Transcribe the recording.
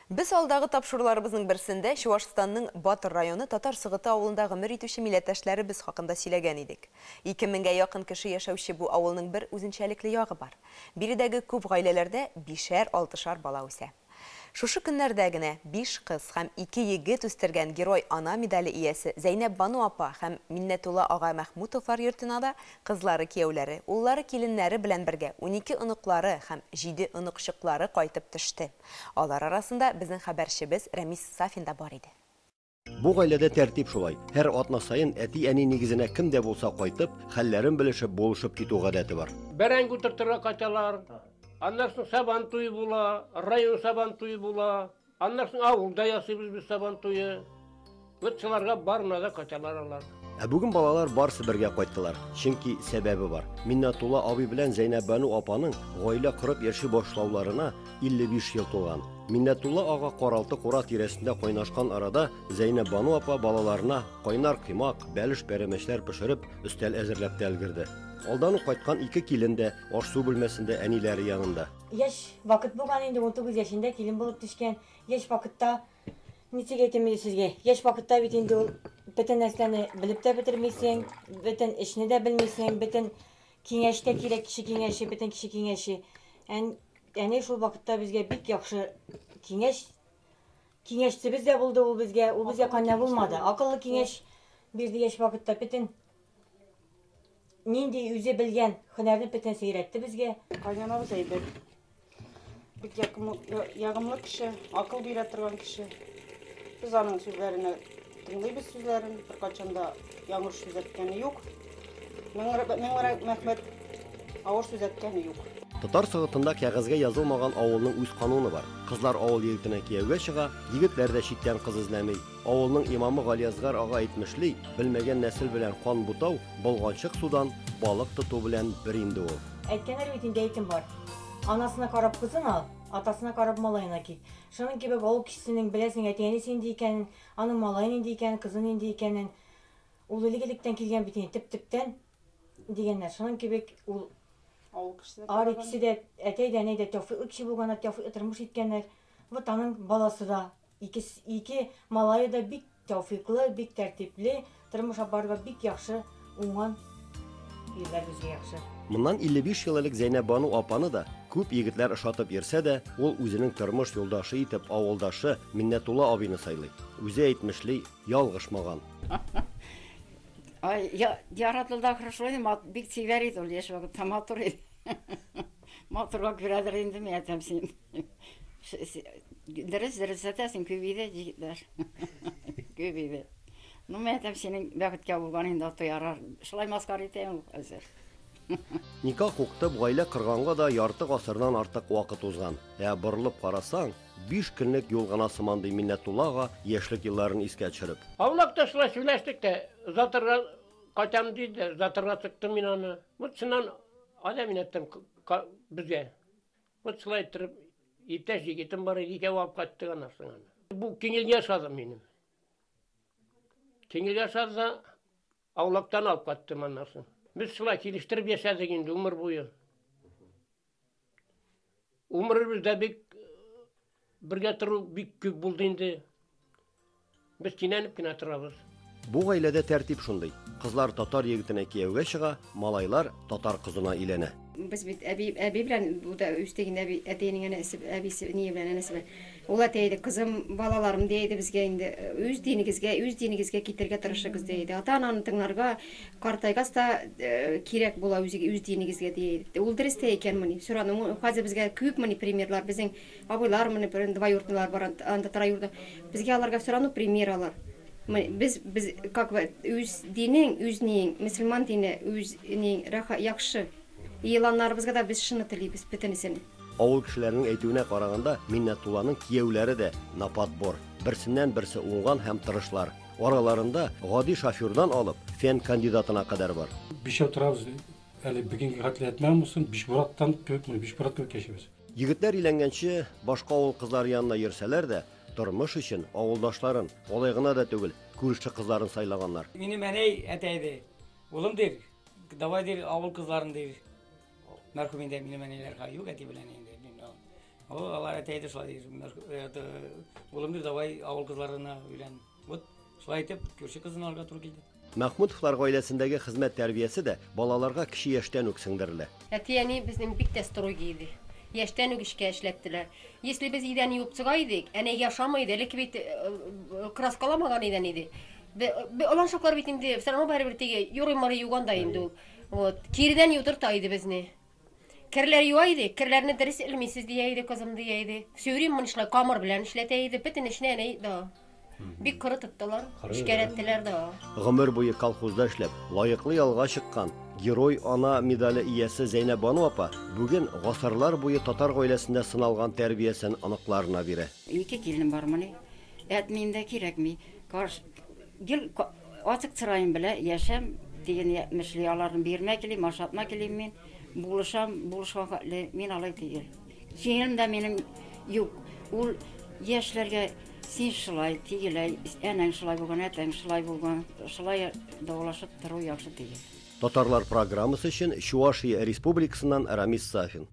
Без алдагы тапшыруларыбызның берсендә Чувашстанның Батыр районы Татар Сыгыты авылында гомер итүче милләттәшләребез хакында сөйләгән идек. 2000гә якын кеше яшәүче бу авылның бер үзенчәлекле ягы бар. Биредәге күп гаиләләрдә бишәр, алтышар бала үсә. Шушы көннәрдә генә 5 кыз һәм 2 егет үстергән Герой ана медале иясе Зәйнәббану апа һәм Миннәтулла ага Мәхмүтовлар йортына да кызлары кияүләре, уллары киленнәре белән бергә 12 оныклары һәм 7 оныкчыклары кайтып төште. Алар арасында безнең хәбәрчебез Рәмис Сафин да бар иде. Бу гаиләдә тәртип шулай. Һәр атна саен әти-әни нигезенә кем дә булса кайтып, хәлләрен белешеп, булышып китү гадәте бар. Бәрәңге утыртырга кайталар. Аннан соң сабан туе була, район сабан туе була. Аннан соң авылда ясыйбыз без сабан туе. Вот шуларга барына да кайталар алар. Ә бүген балалар барсы бергә кайттылар. Чөнки сәбәбе бар. Миннәтулла абый белән Зәйнәббану апаның гаилә корып яши башлауларына 55 ел тулган. Миннәтулла ага каралты кура тирәсендә кайнашкан арада Зәйнәббану апа балаларына кайнар коймак, бәлеш пәрәмәчләр пешереп, өстәл әзерләп тә өлгерде. Алдан ук кайткан ике килен дә аш-су бүлмәсендә әниләре янында. Яшь вакыт булган инде, 19 яшендә килен булып төшкән. Яшь вакытта, ничек әйтим инде сезгә, яшь вакытта бит инде ул бөтен нәрсәне белеп тә бетермисең, бөтен эшне дә белмисең, бөтен киңәш тә кирәк, кеше киңәше, бөтен кеше киңәше. Әни шул вакытта безгә бик яхшы киңәш, киңәшчебез дә булды ул безгә, ул безгә канә булмады. Акыллы киңәш бирде яшь вакытта, бөтен нинди үзе белгән һөнәрне бөтенесе өйрәтте безгә. Кайнанабыз әйбәт. Бик ягымлы кеше, акыл бирә торган кеше. Без аның сүзләренә тыңлыйбыз сүзләрен, беркайчан да яңгыр сүз әйткәне юк. Мең рәхмәт, авыр сүз әйткәне юк. Татар Сыгытында кәгазьгә язылмаган авылның үз кануны бар. Кызлар авыл егетенә кияүгә чыга, егетләр дә читтән кыз эзләми. Авылның имамы Галиасгар ага әйтмешли, белмәгән нәсел белән кан бутау, болганчык судан балык тоту белән бер инде ул. Әйткәннәр бит инде, әйтем бар. Анасына карап кызын ал, атасына карап малаена кит. Шуның кебек авыл кешесенең беләсең әти-әнисе нинди икәнен, аның малае нинди икәнен, кызы нинди икәнен. Ул элек-электән килгән бит инде, төп-төптән дигәннәр. Шуның кебек ул авыл кешесе. Ар икесе дә әтәй дә әнәй дә тәүфиклы кеше булганнар, тәүфиклы тормыш иткәннәр. Вот аның баласы да, ике малае да бик тәүфиклы, бик тәртипле, тормыш алып барырга бик яхшы, уңган ирләр безгә яхшы. Моннан 55 ел элек Зәйнәббану апаны да күп егетләр ошатып йөрсә дә, ул үзенең тормыш юлдашы итеп авылдашы Миннәтулла абыйны сайлый. Үзе әйтмешли, ялгышмаган. Ай, яратылды хорошо, бик чибәр иде ул яшь вакытта, матур иде. Матурга күрәдер инде, мин әйтәм син. Дөрес, дөрес әйтәсең, күп иде егетләр. Күп иде. Ну, мин әйтәм, синең бәхеткә булган инде аты ярар. Шулай маскар итәм ул хәзер. Никах укытып, гаилә корганга да ярты гасырдан артык вакыт узган. Ә борылып карасаң, 5 көнлек юл гына сыман ди Миннәтулла ага яшьлек елларын искә төшереп. Аулакта шулай сөйләштек тә, озатырга кайтам диде, озатырга чыктым мин аны. Вот шуннан адәм инәттем безгә. Вот шулай иттереп, иптәш егетем бар иде, икәү алып кайттык аннан соң аны. Бу киңелгә ошады минем. Киңелгә ошады да, аулактан алып кайттым аннан соң. Без шулай килештереп яшәдек инде умыр буе. Умырыбызда бик бергә тору бик күп булды инде. Без кинәнеп кенә торабыз. Бу гаиләдә тәртип шундый. Кызлар татар егетенә кияүгә чыга, малайлар татар кызына өйләнә. Без бит әби, әби белән бу да үстек инде, әби, әтиенең әнәсе, әбисе, ние белән әнәсе белән. Ул әтә иде, кызым, балаларым дия иде безгә инде, үз динегезгә, үз динегезгә китергә тырышыгыз дия иде. Ата-ананы тыңларга картайгач та кирәк була үз, үз динегезгә дия иде. Ул дөрес тә икән моны. Все равно, хәзер безгә күп моны примерлар, безнең абыйлар моны, бер двоюродныйлар бар, анда троюродный. Безгә аларга все равно пример алар. Без, без, как бы, үз динең, үз ниең, мөселман дине, үз ниең, рәхә, яхшы. Еланнарыбызга да без шуны телибез, бөтенесен. Авыл кешеләренең әйтүенә караганда, Миннәтулланың кияүләре дә на подбор. Берсеннән берсе уңган һәм тырышлар. Араларында гади шофердан алып, фән кандидатына кадәр бар. Бишәү торабыз, әле бүгенге хәтле әтмәм булсын, биш бураттан кебек, менә биш бурат кебек яшибез. Егетләр өйләнгәнче башка авыл кызлары янына йөрсәләр дә, тормыш өчен авылдашларын, алай гына да түгел, күрше кызларын сайлаганнар. Минем әнәй әтәйде, улым дир, давай дир, авыл кызларын дир. Мәрхүм инде минем әнәйләргә юк әти белән инде. О, алар әйтә иде шулай, это, улым ди, давай авыл кызларына өйлән. Вот, шулай итеп, күрше кызын алырга туры килде. Мәхмүтовлар гаиләсендәге хезмәт тәрбиясе дә балаларга кече яшьтән үк сеңдерелә. Әти-әни безнең бик тә строгий иде. Яшьтән үк эшкә эшләттеләр. Если без идән юып чыга идек, әнәйгә ошамый иде, элек бит краскаламаган идән иде. Олан чаклар бит инде, все равно барыбер теге юрый-мырый юган да инде ул. Вот, киредән юдырта иде безне. Керләр юа иде, керләрне дөрес элмисез дия иде, кызым дия иде. Все время моны шулай камыр белән эшләтә иде, бөтен эшне әнәй, да. Бик коры тоттылар, эшкәрәттеләр да. Гомер буе колхозда эшләп, лаеклы ялга чыккан Герой ана медале иясе Зәйнәбану апа бүген гасырлар буе татар гаиләсендә сыналган тәрбиясен оныкларына бирә. Ике киленем бар моны. Әтмим дә кирәкми. Карш гел ачык чыраем белә яшәм дигән мешли аларны бирмә килим, ашатма килим мин. Булышам, булышка хәтле мин алай түгел. Сеңелем дә минем юк. Ул яшьләргә син шулай, тигеләй, әнәң шулай булган, әтәң шулай булган. Шулай даулашып тору яхшы түгел. Татарлар программасы өчен Чувашия Республикасыннан Рамис Сафин.